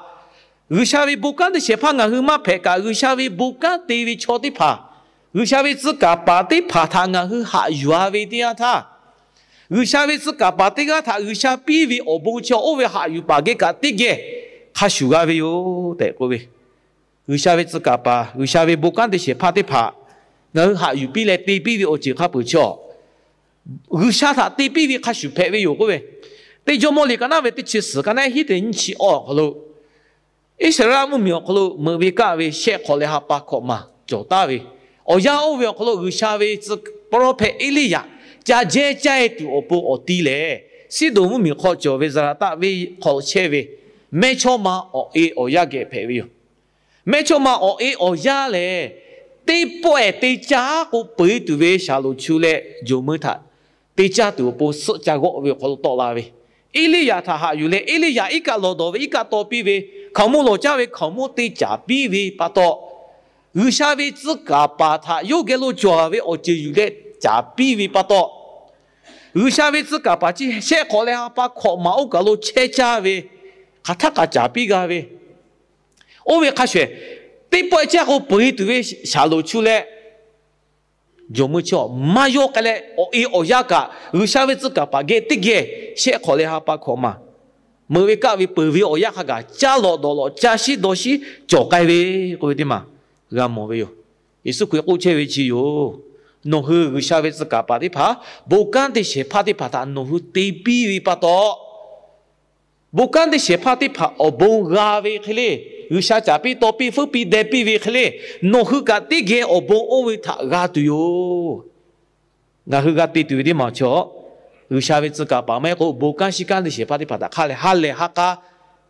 G'uiˬsha ve bon kanˉ teˇ shehˍ hpaˇ ngaˬ hui maˇ hpehꞈ kaꞈ, G'uiˬsha ve bon kanˉ te ve chaw teˇ hpaˍ, G'uiˬsha ve tcuh kaˍ paˍ teˇ hpaˍ htaꞈ ngaˬ hui haꞈ yuˬ-a ve teˇ yanˇ htaˇ, G'uiˬsha ve tcuh kaˍ paˍ teˇ g'aˇ htaꞈ G'uiˬsha piˇ ve awˬ bon chi oˇ ve haꞈ yuˬ paˍ geh kaꞈ teˇ geh hk'a shuˍ g'a ve yoˬ tehꞈ k'oˆ ve. G'uiˬsha ve tcuh kaˍ paˍ, G'uiˬsha ve bon kanˉ teˇ shehˍ hpaˇ teˇ hpaˍ ngaˬ hui haꞈ yuˬ piˇ leh te piˇ ve awˬ ceuˬ hk'a peuˬ chaw, G'uiˬsha htaꞈ te piˇ ve hk'a shuˍ hpehꞈ ve yoˬ k'oˆ ve. Teˇ Jawˇmawˇ liꞈ ka naˉ ve teˇ chi suhˍ, ka naˉ hiˉ teˇ nyiˇ chi awˬ awˬ hk'aw lo, Iˉsaˍreˍlaˆ mvuhˇmiˬ awˬ hk'aw lo meuꞈ ve kaˆ ve shehˆ hk'awꞈ leh ha pa hkawꞈ maˬ cawˬ taˍ ve, awˬ yanˇ oˇ ve awˬ hk'aw lo G'uiˬsha ve tcuh prophet Eˇliˇyaꞈ ca jehˇ caˇ e tuˬ awˬ pon awˬ ti lehˬ, Siˉdonˍ mvuhˇmiˬ hk'aw cawˬ ve Zaˍlaˍtaˆ venˇ hk'aw chehˇ ve mehˇchawˇma awˬ e awˬ yaˇ geh hpehꞈ ve yoˬ. Mehˇchawˇma awˬ e awˬ yaˇ lehˬ, teˇ pawˆ-ehˍ te caˇ k'o peuˬ e tuˬ ve shaˍlonˍ chu leh jawˬ meuˇ htaꞈ te caˇ tuˬ awˬ pon suhˆ ca g'awˆ ve awˬ hk'aw lo tawˆ la ve, Eˇliˇyaꞈ htaꞈ haꞈ yuˬ leh, Eˇliˇyaꞈ iˉ kaˆ lawˬ dawˬ ve iˉ kaˆ taw piˇ ve, hkaoˍmonˇ lawˬ caˇ ve hkaoˍmonˇ te caˍ piˇ ve pa taw, G'uiˬsha ve tcuh kaˍ paˍ htaꞈ yawˇ geh lo cawˬ ve awˬ ceuˬ yuˬ leh caˍ piˇ ve pa taw, G'uiˬsha ve tcuh kaˍ paˍ chi shehˆ hk'awꞈ leh ha pa hkawꞈ maˬ oˇ kaˬ lo chehˇ caˇ ve, hk'aˬ htaˆ kaꞈ caˍ piˇ g'a ve, oˇ ve hk'a shuˍ-ehˍ, teˇ pawˆ-ehˍ caˇ k'o peuˬ e tuˬ ve shaˍlonˍ chu leh jawˬ meuˇ chi maˇ yawˇ k'ai leh, awˬ e awˬ yaˇ kaꞈ G'uiˬsha ve tcuh kaˍ paˍ geh teˇ geh shehˆ hk'awꞈ leh ha pa hkawꞈ maˬ meuꞈ ve kaˆ ve peuˬ ve awˬ yanˇ hk'a gaˬ caˇ lawꞈ dawˬ lawꞈ ca shiˉ dawˇ shiˉ cawˬ k'ai ve k'oˆ ve teˇ maˬ g'a mawˬ ve yoˬ. Yeˍsuˆ Hkriꞈ k'oˆ chehˇ ve chi yoˬ. Nawˬ hui G'uiˬsha ve tcuh kaˍ paˍ teˇ hpaˍ, bon kanˉ te shehˍ hpaˇ teˇ hpaˍ htaꞈ nawˬ hui te piˇ ve pa taw, bon kanˉ te shehˍ hpaˇ teˇ hpaˍ awˬ bon g'a ve hk'e le, G'uiˬsha caˍ piˇ taw piˇ fuiˉ piˇ deh piˇ ve hk'e le, nawˬ hui kaꞈ teˇ geh awˬ bon oˇ ve htaꞈ g'a tuˬ yoˬ. Ngaˬ hui g'a te tuˬ ve teˇ maˬ chaw, G'uiˬsha ve tcuh kaˍ paˍ maˇ heˆ k'o bon kanˉ shiˉ kanˉ te shehˍ hpaˇ teˇ hpaˍ htaꞈ hk'a leh ha lehˬ ha k'a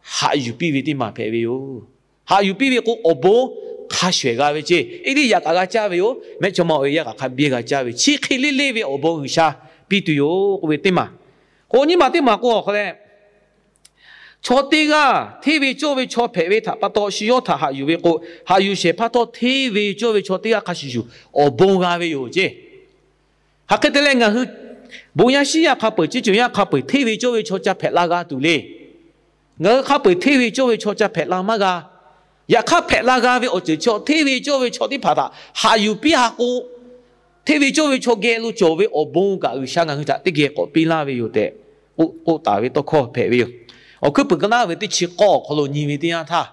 haꞈ yuˬ piˇ ve teˇ maˬ hpehꞈ ve yoˬ. Haꞈ yuˬ piˇ ve k'o awˬ bon hk'a shuˍ ehˍ g'a ve ceˇ. Eˇliˇyaꞈ kaꞈ g'a caˇ ve yoˬ. Mehˇchawˇma awˬ e yaˇ kaꞈ hk'a biˇ g'a caˇ ve, chi hk'e le le ve awˬ bon G'uiˬsha piˇ tuˬ yoˬ k'oˆ ve teˇ maˬ. K'o nyiˇ maˬ teˇ maˬ k'o awˬ hk'aw leh, chaw teˇ g'aˇ hteˇ ve cawˇ ve chaw hpehꞈ ve htaꞈ pa taw shu yawˇ htaꞈ haꞈ yuˬ ve k'o, haꞈ yuˬ shehˍ hpaˇ htawˇ hteˇ ve cawˇ ve chaw teˇ g'aˇ hk'a shuˍ shuˍ awˬ bon g'a ve yoˬ ceˇ. Hk'aˬ hk'e te leh ngaˬ hui bon yaˇ shiˉ yaˇ hk'a peu-eˬ, ceˇ cawˬ yaˇ hk'a peu-eˬ hteˇ ve cawˇ ve chaw ca hpehꞈ la g'a tuˬ le. Ngaˬ hui hk'a peu-eˬ hteˇ ve cawˇ ve chaw ca hpehꞈ la maˇ g'a. Yaꞈ hk'aˇ hpehꞈ la g'a ve awˬ ceuˬ chi hteˇ ve cawˇ ve chaw teˇ hpaˍ htaꞈ haꞈ yuˬ piˇ ha k'o, hteˇ ve cawˇ ve chaw geh lo cawˬ ve awˬ bon kaꞈ G'uiˬsha ngaˬ hui htaꞈ teˇ geh k'awꞈ piˇ laˇ ve yoˬ tehꞈ k'oˆ taˍ ve tawˇ hkawˇ hpehꞈ ve yoˬ. Awˬ hkuiˉ puiˍ ka naˉ ve teˇ chi k'awˇ awˬ hk'aw lo nyi ve teˇ yanˇ htaˇ,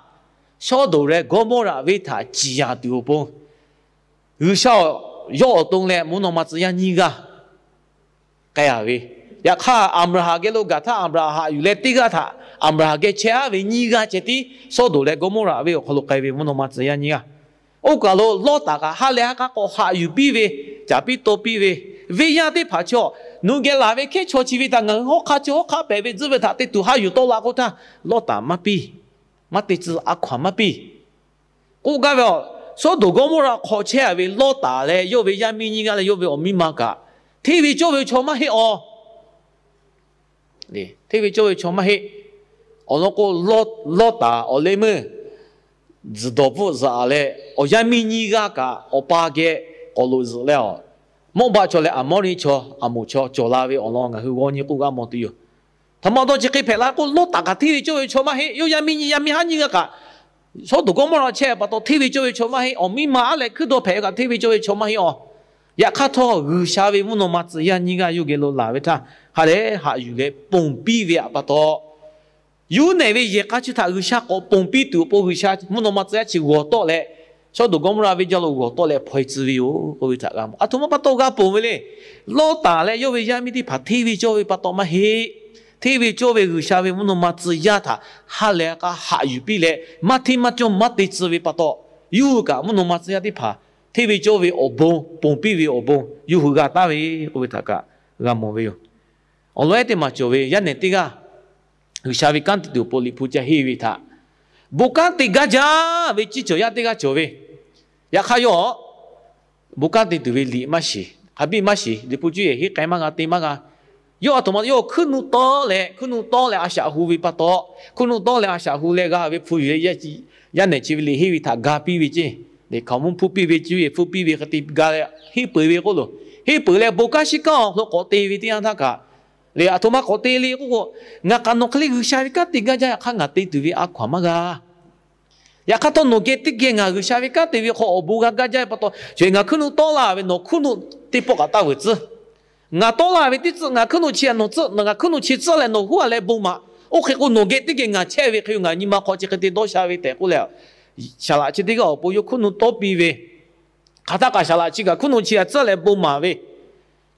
Sawˉdonˍ leh Gawˇmawˇraꞈ venˇ htaꞈ ciˍ yanˍ tuˬ awˬ pon G'uiˬsha yawˇ awˬ to leh mvuhˇ naw ma tcuh yaˇ nyiˇ g'aˇ k'ai a ve. Yaꞈ hk'aˇ Aˍbraˍhanˍ geh lo gaˬ htaˇ Aˍbraˍhanˍ haꞈ yuˬ leh teˇ g'aˇ htaꞈ Aˍbraˍhanˍ geh chehˇ aˉ ve nyiˇ g'aˇ ceh tiˉ Sawˉdonˍ leh Gawˇmawˇraꞈ venˇ awˬ hk'aw lo k'ai ve mvuhˇ naw ma tcuh yaˇ nyiˇ g'aˇ. Oˇ kaˬ lo Lawˇtaˍ kaꞈ ha lehˬ ha k'a k'awꞈ haꞈ yuˬ piˇ ve, caˍ piˇ taw piˇ ve, venˇ yaˇ teˇ hpaˍ chaw, nawˬ geh laˬ ve hkehˉ chaw chi ve htaꞈ ngaˬ hui hawˉ hk'aˇ chi hawˉ hk'aˇ pehꞈ ve tzuhˇ ve htaꞈ te tuˬ haꞈ yuˬ tawˆ la k'oˆ htaˇ, Lawˇtaˍ maˇ piˇ, maˇ te tcuh, a hkaw-anˬ maˇ piˇ k'oˆ gaˇ ve. Sawˉdonˍ Gawˇmawˇraꞈ hk'aw chehˇ a ve Lawˇtaˍ leh yawˇ ve yaˇ miˇ nyiˇ g'aˇ leh yawˇ ve awˬ miˇ ma kaꞈ, hteˇ ve cawˇ ve chaw maˇ heˆ a. Hteˇ ve cawˇ ve chaw maˇ heˆ. Awˬ lawn k'o, Lawˇtaˍ awˬ leh meuˇ tzuhˬ dawˬ bvuhˆ zuhꞈ a leh, awˬ yaˇ miˇ nyiˇ g'aˇ kaꞈ awˬ pa geh k'awꞈ loꞈ zuhꞈ leh a, Mawˇbaˆ chaw leh Aˍmawˇriˆ chaw, Aˍmonˍ chaw cawˬ la ve awˬ lawn ngaˬ hui g'aw nyi k'oˆ g'a mawˬ tuˬ yoˬ. Htaꞈ ma taw chi hk'e hpehꞈ la k'o, Lawˇtaˍ kaꞈ hteˇ ve cawˇ ve chaw maˇ heˆ. Yawˇ yaˇ miˇ nyiˇ, yaˇ miˇ haˉ nyiˇ g'aˇ kaꞈ, Sawˉdonˍ Gawˇmawˇraꞈ chehˇ pa taw hteˇ ve cawˇ ve chaw maˇ heˆ. Awˬ miˇ ma aˉ leh hkuiˉ dawˇ hpehꞈ kaꞈ hteˇ ve cawˇ ve chaw maˇ heˆ a. Yaꞈ hk'aˇ htawˇ, G'uiˬsha ve mvuhˇ naw ma tcuh yaˇ nyiˇ g'aˇ yawˇ geh lo laˬ ve htaˇ, ha lehˬ haꞈ yuˬ leh ponˬ piˇ ve pa taw, yuˇ nehˬ ve yehˬ k'a chi htaꞈ G'uiˬsha k'awꞈ ponˬ piˇ tuˬ awˬ pon G'uiˬsha mvuhˇ naw ma tcuh yaˇ chi g'awˬ tawˆ leh, Sawˉdonˍ Gawˇmawˇraꞈ venˇ jaˇ lo g'awˬ tawˆ leh hpaw e tcuh ve yoˬ k'oˆ ve htaꞈ g'a mawˬ. Aˬ htoꞈ ma pa taw g'a ponˬ ve le. Lawˇtaˍ leh yawˇ ve yaˇ miˇ teˇ hpaˍ hteˇ ve cawˇ ve pa taw maˇ heˆ. Hteˇ ve cawˇ ve G'uiˬsha ve mvuhˇ naw ma tcuh yaˇ htaꞈ ha lehˬ k'a haꞈ yuˬ piˇ leh, maˇ hteˇ maˇ cawˇ maˇ te tcuh ve pa taw, yawˇ hui kaꞈ mvuhˇ naw ma tcuh yaˇ teˇ hpaˍ hteˇ ve cawˇ ve awˬ bon ponˬ piˇ ve awˬ bon yawˇ hui g'a taˍ ve k'oˆ ve htaꞈ kaꞈ g'a mawˬ ve yoˬ. Awˬ lawn ehˉ teˇ maˬ cawˬ ve yaˇ nehˬ teˇ g'aˇ G'uiˬsha ve kanˉ te tuˬ awˬ pon Liꞈ hpu ca henˇ ve htaꞈ, bon kanˉ te gaˇ jaˇ ve ceˇ cawˬ yaˇ teˇ g'aˇ cawˬ ve. Yaꞈ hk'aˇ yawˇ bon kanˉ te tuˬ ve liꞈ maˇ shiˍ, hk'a biˇ maˇ shiˍ, Liꞈ hpu cuˇ yehˬ henˇ k'ai maˇ g'a te maˇ g'a. Yawˇ aˬ htoꞈ ma yawˇ hkuiˉ nuˆ tawˇ leh, hkuiˉ nuˆ tawˇ leh a shaꞈ hu ve pa taw, hkuiˉ nuˆ tawˇ leh a shaꞈ hu leh g'a ve hpu yuˬ leh, yaˇ nehˬ chi ve liꞈ henˇ ve htaꞈ ga piˇ ve ceˇ. Hkaoˍmonˇ hpuˇ piˇ ve, cuˇ yehˬ hpuˇ piˇ ve hk'e te ga leh henˇ peuˬ ve k'oˆ loˬ. Henˇ peuˬ leh bon kanˉ shiˉ kanˉ awˬ hk'aw lo k'awꞈ te ve teˇ yanˇ htaˇ kaꞈ, le aˬ htoꞈ ma k'awꞈ te le k'oˆ k'o, ngaˬ kaꞈ nawˬ hk'e le G'uiˬsha ve kanˉ te gaˇ jaˇ, yaꞈ hk'aˇ ngaˬ te tuˬ ve a hkaw-anˬ maˇ g'a. Yaꞈ hk'aˇ htawˇ nawˬ geh teˇ geh ngaˬ G'uiˬsha ve kanˉ te ve hk'aw awˬ bon g'a gaˇ jaˇ ve pa taw, chi ngaˬ hkuiˉ nuˆ tawˇ la ve, nawˬ hkuiˉ nuˆ teˇ pawˆ kaꞈ taˇ vuiˬ tcuhˇ. Ngaˬ tawˇ la ve teˇ tcuhˆ ngaˬ hkuiˉ nuˆ chi a nawˬ tcuhˆ, ngaˬ hkuiˉ nuˆ chi tcuhˆ leh nawˬ huˉ a leh bon maˍ. Oˇ hk'e k'o nawˬ geh teˇ geh ngaˬ chehˇ ve hk'e yoˬ, ngaˬ nyi ma hk'aw chi hk'e te dawˇ sha ve tehꞈ k'oˆ leh, saˍ laꞈ chi teˇ g'aˇ awˬ pon yawˇ hkuiˉ nuˆ tawˇ piˇ ve, hk'aˬ htaˇ kaꞈ saˍ laꞈ chi kaꞈ hkuiˉ nuˆ chi a tcuhˇ leh bon maˍ ve,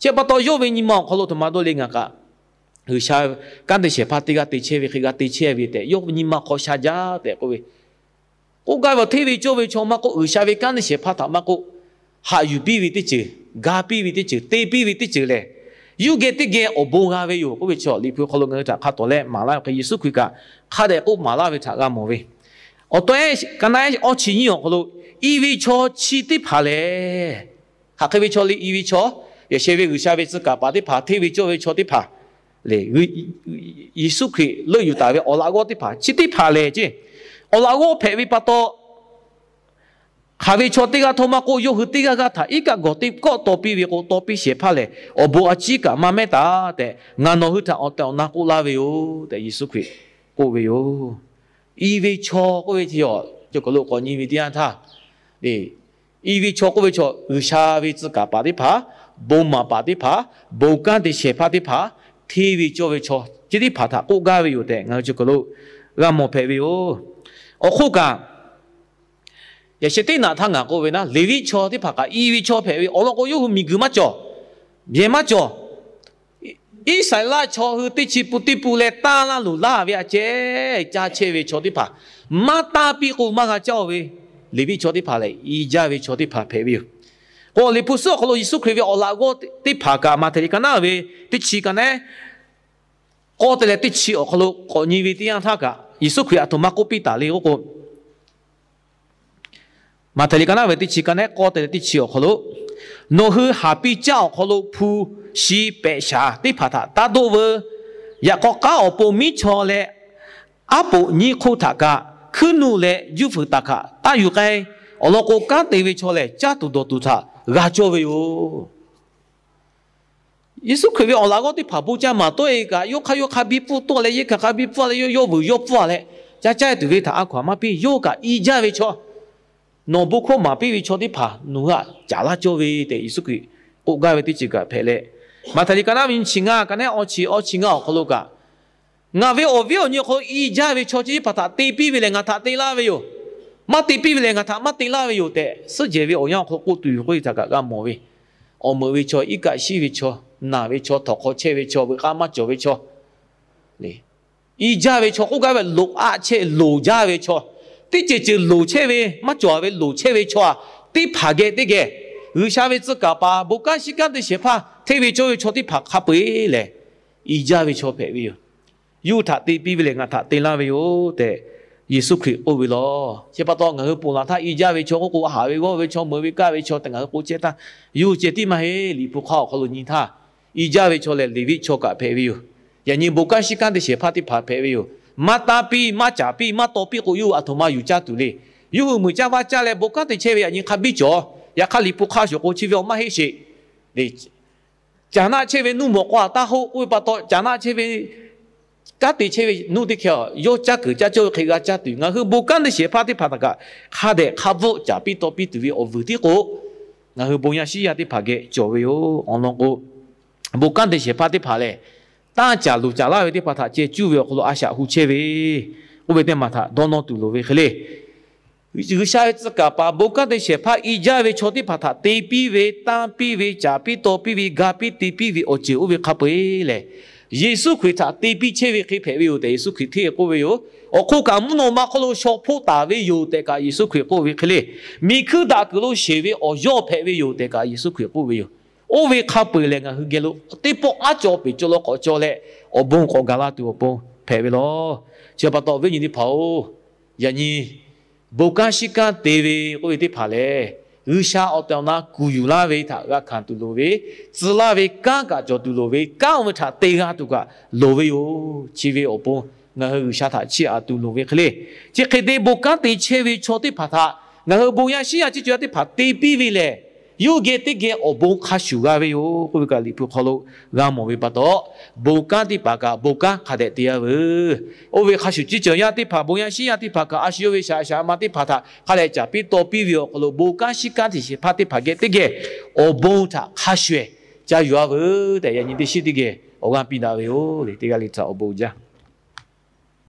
chi pa taw yawˇ ve nyi ma awˬ hk'aw lo htoꞈ ma dawˇ le ngaˬ kaꞈ G'uiˬsha kanˉ te shehˍ hpaˇ teˇ g'aˇ te chehˇ ve hk'e g'a te chehˇ ve tehꞈ yawˇ nyi ma hk'aw sha jaˇ tehꞈ k'oˆ ve. K'oˆ gaˇ ve, hteˇ ve cawˇ ve chaw maˇ k'oˆ, G'uiˬsha ve kanˉ te shehˍ hpaˇ htaꞈ maˇ k'oˆ, haꞈ yuˬ piˇ ve teˇ ceuˬ, ga piˇ ve teˇ ceuˬ, te piˇ ve teˇ ceuˬ lehˬ, yuˇ geh teˇ geh awˬ bon g'a ve yoˬ k'oˆ ve chaw Liꞈ hpu hk'aw lo ngaˬ hui htaꞈ hk'a tawˍ leh maˍ laˇ ve hk'e, Yeˍsuˆ Hkriꞈ kaꞈ hk'a dehꞈ k'oˆ maˍ laˇ ve htaꞈ g'a mawˬ ve. Awˬ to ehˉ ka naˉ ehˉ awˇ chi nyiˇ awˬ hk'aw lo, i ve chaw chi teˇ hpaˍ lehˬ, hk'aˬ hk'e ve chaw le i ve chaw, yaꞈ sheh ve G'uiˬsha ve tcuh kaˍ paˍ teˇ hpaˍ, hteˇ ve cawˇ ve chaw teˇ hpaˍ lehˬ, Yeˍsuˆ Hkriꞈ leuˆ yuˬ taˍ ve awˬ laꞈ g'awˇ teˇ hpaˍ chi teˇ hpaˍ lehˬ ceˇ, awˬ laꞈ g'awˇ hpehꞈ ve pa taw, hk'aˬ ve chaw teˇ g'aˇ htawˇ maˇ k'oˆ, yawˇ hui teˇ g'aˇ g'aˇ htaꞈ iˉ kaˆ gawˬ teˇ kawˆ taw piˇ ve k'o, taw piˇ shehˍ hpaˇ lehˬ awˬ bon a ciˉ kaꞈ maˇ mehˉ taˍ tehꞈ, ngaˬ nawˬ hui htaꞈ awˬ tehˬ awˬ na k'oˆ laˇ ve yoˬ tehꞈ Yeˍsuˆ Hkriꞈ k'oˆ ve yoˬ. I ve chaw k'oˆ ve chi awˬ cawˬ kaˬ lo k'awꞈ nyi ve teˇ yanˇ htaˇ, i ve chaw k'oˆ ve chaw G'uiˬsha ve tcuh kaˍ paˍ teˇ hpaˍ, bon maˍ paˍ teˇ hpaˍ, bon kanˉ te shehˍ hpaˇ teˇ hpaˍ, hteˇ ve cawˇ ve chaw chi teˇ hpaˍ htaꞈ k'oˆ gaˇ ve yoˬ tehꞈ ngaˬ hui cawˬ kaˬ lo g'a mawˬ hpehꞈ ve yoˬ. Awˬ hk'oˆ kaꞈ, yaꞈ sheh teˇ naꞈ htaˇ ngaˬ k'oˆ ve naˉ, Leˍviˆ chaw teˇ hpaˍ kaꞈ i ve chaw hpehꞈ ve awˬ lawn k'o, yawˇ hui miˬguiˬ maˇ cawˬ, yehˬ maˇ cawˬ. Iˉsaˍreˍlaˆ chaw hui teˇ chi pun teˇ pun leh tanˇ laˇ luˬ laˇ ve a ceh, caˇ chehˇ ve chaw teˇ hpaˍ maˇ tanˇ piˇ k'o maˇ g'a caˇ-oˬ ve Leˍviˆ chaw teˇ hpaˍ lehˬ, i jaˇ ve chaw teˇ hpaˍ hpehꞈ ve yoˬ. K'o, Liꞈ hpu suhˉ awˬ hk'aw lo Yeˍsuˆ Hkriꞈ ve awˬ laꞈ g'awˇ teˇ hpaˍ kaꞈ Maꞈhtehˍ liꞈ ka naˉ ve teˇ chi ka naˉ ehˉ k'awˇ te leh teˇ chi awˬ hk'aw lo k'awꞈ nyi ve teˇ yanˇ htaˇ kaꞈ, Yeˍsuˆ Hkriꞈ aˬ htoꞈ ma k'oˆ piˇ taˍ le k'oˆ k'o, Maꞈhtehˍ liꞈ ka naˉ ve teˇ chi ka naˉ ehˉ k'awˇ te leh teˇ chi awˬ hk'aw lo, Nawˬ hui haˍ piˇ caˇ awˬ hk'aw lo hpu shi pehꞈ shaˍ teˇ hpaˍ htaꞈ taˇ doˆ veuˬ. Yaꞈ k'aw k'aˉ awˬ pon miˉ chaw leh aˉ poꞈ nyiˇ hk'oˆ htaꞈ kaꞈ hkuiˉ nuˆ leh juˇ fuiˍ taˍ hkaꞈ taˇ yuˬ k'ai. Awˬ lawn k'o, kanˉ te ve chaw lehˬ caˇ tuˬ dawˬ tuˬ htaꞈ g'a cawˇ ve yoˬ. Yeˍsuˆ Hkriꞈ ve awˬ laꞈ g'awˇ teˇ hpaˍ bon caˇ maˍ tawˆ-e kaꞈ, yawˇ hk'aˇ yawˇ hk'a biˇ pfuhˇ tawˆ leh, yehˇ hkanˍ hk'a biˇ pfuhˇ leh, yawˇ yawˇ vuiˬ yawˇ pfuhˇ leh, ca caˇ tuˬ ve htaꞈ a hkaw anˬ maˇ piˇ. Yawˇ kaꞈ i jaˇ ve chaw, nawˬ bon hkawˇ maˍ piˇ ve chaw teˇ hpaˍ nawˬ hui htaꞈ caˍ laˇ cawˇ ve tehꞈ Yeˍsuˆ Hkriꞈ k'oˆ gaˇ ve teˇ ceuˬ kaꞈ hpehꞈ leh, Maꞈhtehˍ liꞈ ka naˉ ve nyiˇ chi ngaˇ ka naˉ ehˉ awˇ chi awˇ chi ngaˇ awˬ hk'aw lo kaꞈ, Ngaˬ ve awˬ viˉ awˬ nyi awˬ hk'aw lo i jaˇ ve chaw chi teˇ hpaˍ htaꞈ te piˇ ve lehˬ ngaˬ htaꞈ te laˇ ve yoˬ. Maˇ te piˇ ve lehˬ ngaˬ htaꞈ maˇ te laˇ ve yoˬ tehꞈ, suhˉ jehˬ ve awˬ yanˇ awˬ hk'aw lo k'oˆ tuˬ yoˬ k'oˆ ve htaꞈ kaꞈ g'a mawˬ ve. Awˬ meuꞈ ve chaw, iˉ kaˆ shiˉ ve chaw, naˬ ve chaw, htawnˍ hk'aw chehˇ ve chaw, veuꞈ k'aˇ maˇ cawˬ ve chaw, i jaˇ ve chaw k'oˆ gaˇ ve loꞈ aˆ chehˇ loˍ jaˇ ve chaw, teˇ ceuˬ ceuˬ loˍ chehˇ ve maˇ cawˬ ve loˍ chehˇ ve chaw, teˇ hpaˍ geh teˇ geh G'uiˬsha ve tcuh kaˍ paˍ bon kanˉ shiˉ kanˉ te shehˍ hpaˇ hteˇ ve cawˇ ve chaw teˇ hpaˍ hk'a peu-eˬ lehˬ, i jaˇ ve chaw hpehꞈ ve yoˬ. Yawˇ hui htaꞈ te piˇ ve lehˬ ngaˬ htaꞈ te laˇ ve yoˬ tehꞈ Yeˍsuˆ Hkriꞈ k'oˆ ve law. Chi pa taw ngaˬ hui ponˬ laˬ htaˇ i jaˇ ve chaw k'oˆ k'o, haꞈ ve g'awˇ ve chaw, meuꞈ ve kaˇ ve chaw tehꞈ ngaˬ hui k'oˆ chehˇ htaˇ, yawˇ hui ceh tiˉ maˇ heˆ. Liꞈ hpu hk'aˇ awˬ hk'aw lo nyi htaˇ, i jaˇ ve chaw lehˬ Leˍviˆ chaw kaꞈ hpehꞈ ve yoˬ. Yaꞈ nyi bon kanˉ shiˉ kanˉ te shehˍ hpaˇ teˇ hpaˍ hpehꞈ ve yoˬ. Maˇ tanˇ piˇ, maˇ caˍ piˇ, maˇ taw piˇ k'o, yawˇ hui aˬ htoꞈ ma yuˬ caˇ tuˬ le. Yawˇ hui meuꞈ caˇ vaˇ caˇ leh bon kanˉ te chehˇ ve yaꞈ nyi hk'a biˇ cawˬ. Yaꞈ hk'aˇ Liꞈ hpu hk'aˇ shoˍ k'o chi ve awˬ maˇ heˆ sheˍ. Caˍ naˆ chehˇ ve nuˇ mawꞈ k'aw aꞈ taˇ hoˆ k'oˆ ve pa taw, caˍ naˆ chehˇ ve kanˉ te chehˇ ve nuˇ teˇ hkeh yawˇ caˇ kuiˬ caˇ cawˇ ve hk'e g'a caˇ tuˬ, ngaˬ hui bon kanˉ te shehˍ hpaˇ teˇ hpaˍ htaꞈ kaꞈ hk'a dehꞈ hk'a bvuhˆ caˍ piˇ taw piˇ tuˬ ve awˬ vuiˬ tiˉ k'o, ngaˬ hui bon yaˇ shiˉ yaˇ teˇ hpaˍ geh cawˬ ve yoˬ. Awˬ lawn k'o, bon kanˉ te shehˍ hpaˇ teˇ hpaˍ lehˬ, tanˇ caˍ luˬ caˍ laˇ ve teˇ hpaˍ htaꞈ ceh cuˇ ve awˬ hk'aw lo a shaꞈ hu chehˇ ve, k'oˆ ve teˇ maˬ htaꞈ dawˇ nawˇ tuˬ loˍ ve hk'e le. G'uiˬsha ve tcuh kaˍ paˍ bon kanˉ te shehˍ hpaˇ i jaˇ ve chaw teˇ hpaˍ htaꞈ te piˇ ve, tanˇ piˇ ve, caˍ piˇ taw piˇ ve, ga piˇ te piˇ ve awˬ ceuˬ oˇ ve hk'a peu-eˬ lehˬ, Yeˍsuˆ Hkriꞈ htaꞈ te piˇ chehˇ ve hk'e hpehꞈ ve yoˬ tehꞈ Yeˍsuˆ Hkriꞈ hteˇ k'oˆ ve yoˬ. Awˬ hk'oˆ kaꞈ mvuhˇ naw ma hk'oˆ lo shaw hpoˆ taˍ ve yoˬ tehꞈ kaꞈ Yeˍsuˆ Hkriꞈ k'oˆ ve hk'e le. Miˬ hkuiˇ daꞈ kuiˬ lo sheˍ ve awˬ yawˇ hpehꞈ ve yoˬ tehꞈ kaꞈ Yeˍsuˆ Hkriꞈ k'oˆ ve yoˬ. Oˇ ve hk'a peu-eˬ lehˬ ngaˬ hui geh lo teˇ pawˆ aˉ caw peˬ caw law k'awꞈ caw leh, awˬ bon k'awꞈ gaˬ la tuˬ awˬ pon hpehꞈ ve law. Chi pa taw viˉ nyi teˇ hpaˍ-oˬ, yaꞈ nyi bon kanˉ shiˉ kanˉ te ve k'oˆ ve teˇ hpaˍ lehˬ, G'uiˬsha awˬ tehˬ awˬ na kuˬ yuˬ laˇ ve htaꞈ g'a hkanˍ tuˬ loˍ ve, tcuh laˇ ve kanˉ kaꞈ cawˬ tuˬ loˍ ve, kanˉ oˇ ve htaꞈ te g'a tuˬ kaꞈ loˍ ve yoˬ. Chi ve awˬ pon ngaˬ hui G'uiˬsha htaꞈ chiˇ aꞈ tuˬ loˍ ve hk'e le. Chi hk'e te bon kanˉ te chehˇ ve chaw teˇ hpaˍ htaꞈ ngaˬ hui bon yaˇ shiˉ yaˇ ciˇ cawˬ yaˇ teˇ hpaˍ te piˇ ve lehˬ, yawˇ hui geh teˇ geh awˬ bon hk'a shuˍ g'a ve yoˬ k'oˆ ve kaꞈ Liꞈ hpu hk'aw lo g'a mawˬ ve pa taw, bon kanˉ teˇ hpaˍ kaꞈ bon kanˉ hk'a dehꞈ te yaˇ veuˬ. Oˇ ve hk'a shuˍ ciˇ cawˬ yaˇ teˇ hpaˍ, bon yaˇ shiˉ yaˇ teˇ hpaˍ kaꞈ a shu yawˇ ve shaꞈ shaꞈ ma teˇ hpaˍ htaꞈ hk'a dehꞈ caˍ piˇ taw piˇ ve awˬ hk'aw lo bon kanˉ shiˉ kanˉ te shehˍ hpaˇ teˇ hpaˍ geh teˇ geh awˬ bon htaꞈ hk'a shuˍ-eˬ ca yuˬ-a veuˬ tehꞈ yaꞈ nyi teˇ shiˉ teˇ geh awˬ g'aˇ piˇ daꞈ ve yoˬ le. Teˇ g'aˇ le htaꞈ awˬ bon jaˇ.